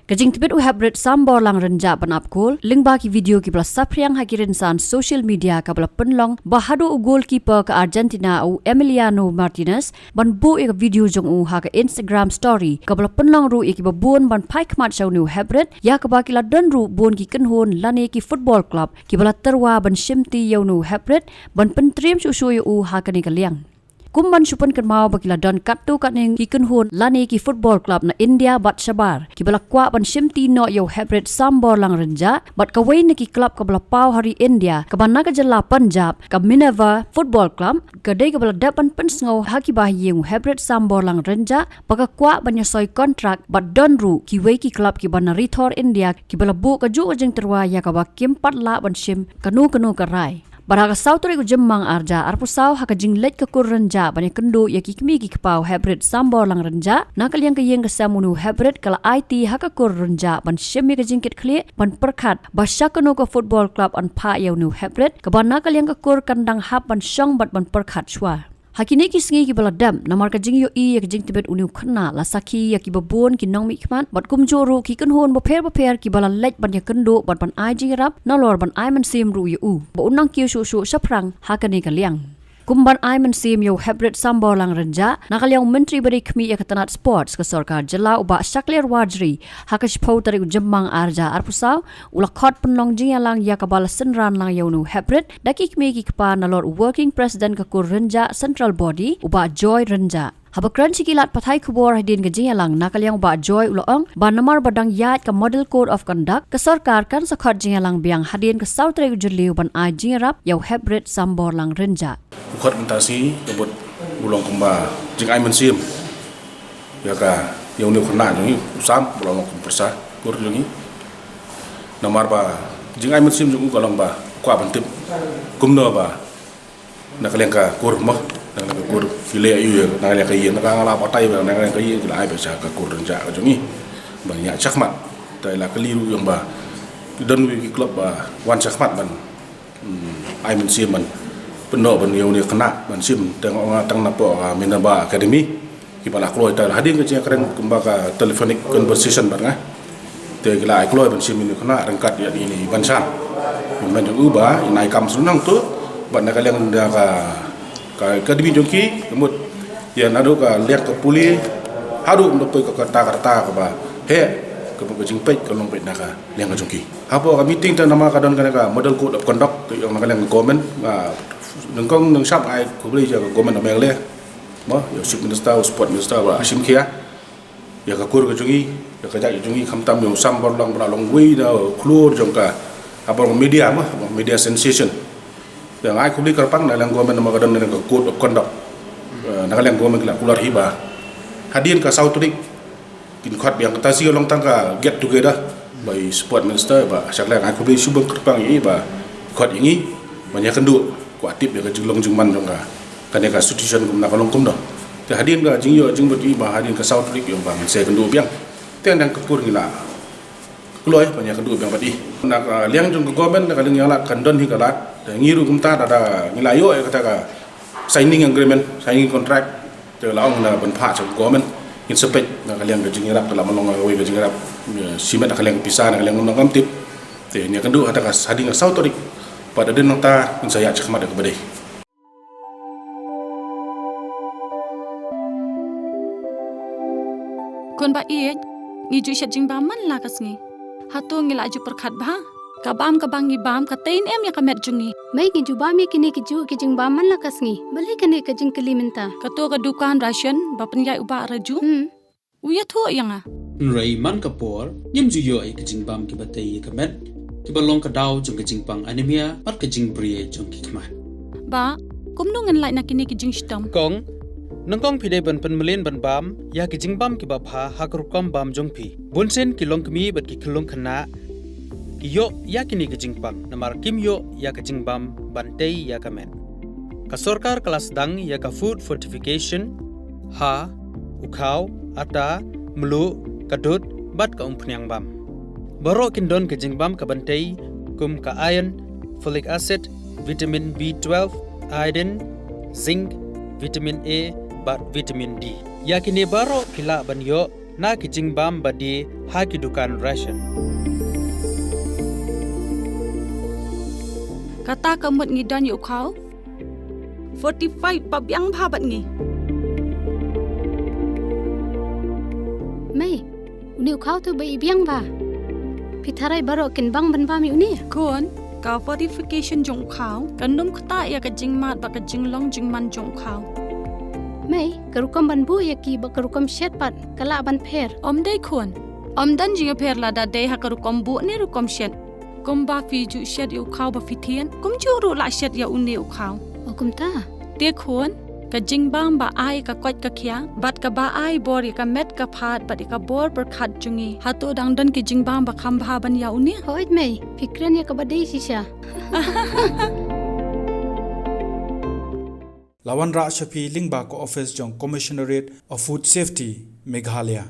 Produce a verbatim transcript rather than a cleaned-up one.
Ka jingtbit u Heprit Samborlang Rynjah ban ap gol lyngba ki video kiba la saphriang ha ki rynsan social media kaba la pynlong ba haduh u goalkeeper ka Argentina u Emiliano Martinez ban buh ïa ka video jong u ha ka Instagram story kaba la pynlong ruh ïa kiba bun ban phai khmat sha une u Heprit, ïa kaba ki la don ruh bun ki kynhun lane ki football club kiba la tyrwa ban shimti ïa une u Heprit ban pyntriem shuh shuh ïa u ha kane ka liang. Kum ban shu pynkynmaw ba ki la don katto katne ki kynhun lane ki football club na India bad shabar kiba la kwah ban shimti noh ïa u Heprit Samborlang Rynjah bad kawei na ki club kaba la paw ha ri India kaba na ka jylla Punjab, ka Minerva Football Club, ka dei kaba la dep ban pynsngew ha kiba ha ïing u Heprit Samborlang Rynjah ba ka kwah ban ïasoi kontrak bad don ruh kiwei ki club kiba na ri thor India kiba la buh kajuh ka jingtyrwa ïa kaba kim pat lah ban shim kano kano ka rai. Bad ha ka saw tarik u Jymmang arhajar arphew saw ha ka jingleit ka kur Rynjah ban ïakynduh ïa ki kmie ki kpa u Heprit Samborlang Rynjah, na ka liang ka ïing ka sem une u Heprit ka la aiti ha ka kur Rynjah ban shim ïa ka jingkitkhlieh ban pyrkhat ba sha kano ka football club yn phah ïa une u Heprit, kaba na ka liang ka kur kan dang hap ban shong bad ban pyrkhat shuwa. Ha kine ki sngi kiba la dep, namar ka jingïohi ïa ka jingtbit une u khynnah la sakhi ïa kiba bun ki nongmihkhmat bad kumjuh ruh ki kynhun bapher bapher kiba la leit ban ïakynduh bad ban ai jingïarap nalor ban ai mynsiem ruh ïa u ba un nang kiew shuh shuh shaphrang ha kane ka liang. Kum ban ai mynsiem ïa u Heprit Samborlang Rynjah, na ka liang u Myntri ba dei khmih ïa ka tnat sports ka sorkar jylla u Bah Shakliar Warjri, ha ka shiphew tarik u Jymmang arhajar arphew saw, u la khot pynlong jingïalang ïa kaba la synran lang ïa une u Heprit da ki kmie ki kpa nalor u working president ka kur Rynjah Central Body u Bah Joy Rynjah. Haba kren sha ki lad pathai khubor hadien ka jingïalang, na ka liang u Bah Joy u la ong ba namar ba dang ïaid ka Model Code of Conduct, ka sorkar kan sa khot jingïalang biang hadien ka saw tarik u Jylliew ban ai jingïarap ïa u Heprit Samborlang Rynjah. U khot mynta shi ka bud u long kumba jingai mynsiem ïa ka, ïa une u khynnah jong ngi u Sam, ba la long kum pyrsa kur jong ngi. Namar ba jingai mynsiem jong u ka long ba u kwah ban tip kumno ba na ka liang ka kur mo, na ka liang ka kur ki leh aïu ïa, na ka liang ka ïing, na ka nga la batai ba na ka liang ka ïing ki la ai ba sha ka kur Rynjah ka jong ngi ban ïa shakhmat. Te la kylli ruh ïa ba ki don wi ki club ba wan shakhmat ban Hmm, ai mynsiem ban pynnoh ban ïa une u khynnah ban shim, te nga ong tang na poh ka Minerva Academy kiba la kloi. Te hadien ka jingkren kumba ka telephonic conversation bad nga, te ki la ai kloi ban shim une u khynnah ryngkat ïa ine i Ban Shan. Mynta jong u ba in ai kam shu nang tu bad na ka liang da ka, ka academy jong ki ka mut ïa naduh ka liang ka pule haduh mynta poi ka kata kata kaba heh, ka mut ka jingpeit ka long peit na ka liang ka jong ki. Hapoh ka meeting te namar ka don kane ka Model Code of Conduct, te ïong na ka liang ka government, nga nyngkong nyngshap ai khublei ïa ka government of Meghalaya, mo, ïa u Chief Minister, u Sport Minister ba shim khia ïa ka kur ka jong ngi, ïa ka jait ka jong ngi, khamtam ïa u Samborlang ba la long wei na u khlur jong ka, hapoh media, mo, media sensation. Te nga ai khublei kyrpang na ka liang government namar ka don kane ka Code of Conduct. Eh, na ka liang government ki la kular hi ba hadien ka saw tarik kin khot biang, kata shi ka long tang ka get together ba i Sport Minister ba Shakliar, nga ai khublei shibun kyrpang ïa i ba khot ïa ngi ban ïakynduh, kwah tip ïa ka jinglong jingman jong ka, kane ka situation kumno ka long kumno. Te hadien ka jingïoh jingbud i ba hadien ka saw tarik ïa ba ngin sa ïakynduh biang. Te na ka kur ngi la kloi ban ïakynduh biang bad i. Na ka liang jong ka government, na ka liang ïalad kan don hi ka lad. Te ngi ruh kumta da, da ngi la ïoh ïa kata ka signing agreement, signing contract. Te la ong na ban phah sha ka government, ngin sa peit na ka liang ka jingïarap, te la ban long kawei ka jingïarap, ïa, shimet na ka liang ka pisa, na ka liang ka nongkam tip. Te ngin ïakynduh ha ta ka hadien ka saw tarik. Bad hadien nangta ngin sa ïaid shakhmat ïa kaba dei. Khun ba ïeit, ngi ju shet jingbam man la ka sngi. Hato ngi la ju pyrkhat bha? Ka bam kaba ngi bam ka tei ne em ïa ka met jong ngi? Mei, ngi ju bam ïa kine ki juh ki jingbam man la ka sngi. Balei kane ka jingkylli mynta? Kato ka dukan ration ba pynïaid u Bah Raju, hmm, u ïathuh ïa nga. Hynrei man ka por ngim ju ïoh ïa ka jingbam kiba tei ïa ka met, kiba long ka daw jong ka jingpang anemia bad ka jingbriew jong ki khmat. Bah, kumno ngin lait na kine ki jingshitom? Kong, nyngkong phi dei ban pynmlien ban bam ïa ki jingbam kiba bha ha ka rukom bam jong phi. Bunsien ki longkmie bad ki khyllung khynnah ki ïoh ïa kine ki jingpang namar kim ïoh ïa ka jingbam ban tei ïa ka met. Ka sorkar ka la sdang ïa ka food fortification ha u khaw, ata, mluh, ka dud bad ka umphniang bam. Baroh kin don ka jingbam ka ban tei kum ka iron, folic acid, vitamin B twelve, iodine, zinc, vitamin A bad vitamin D. Ïa kine baroh phi lah ban ïoh na ki jingbam ba die ha ki dukan ration. Kata ka mut ngi don ïa u khaw fortified ba biang bha bad ngi. Mei, une u khaw te ba i biang bha. Phi tharai baroh kin bang ban bam ïa une? Khun, ka fortification jong u khaw kan ym ktah ïa ka jingmad bad ka jinglong jingman jong u khaw. Mei, ka rukom ban buh ïa ki bad ka rukom shet pat ka lah ban pher? Ym dei khun. Ym don jingpher lada dei ha ka rukom buh ne rukom shet. Kumba phi ju shet ïa u khaw ba phi thied, kumjuh ruh lah shet ïa une u khaw. O kumta? Te khun, ka jingbam ba ai ka koit ka khiah bad kaba ai bor ïa ka met ka phad bad ïa ka bor pyrkhat jong ngi, hato dang don ki jingbam ba kham bha ban ïa une? Hooid mei, phi kren ïa kaba dei shisha. La wanrah sha phi lyngba ka office jong Commissionerate of Food Safety, Meghalaya.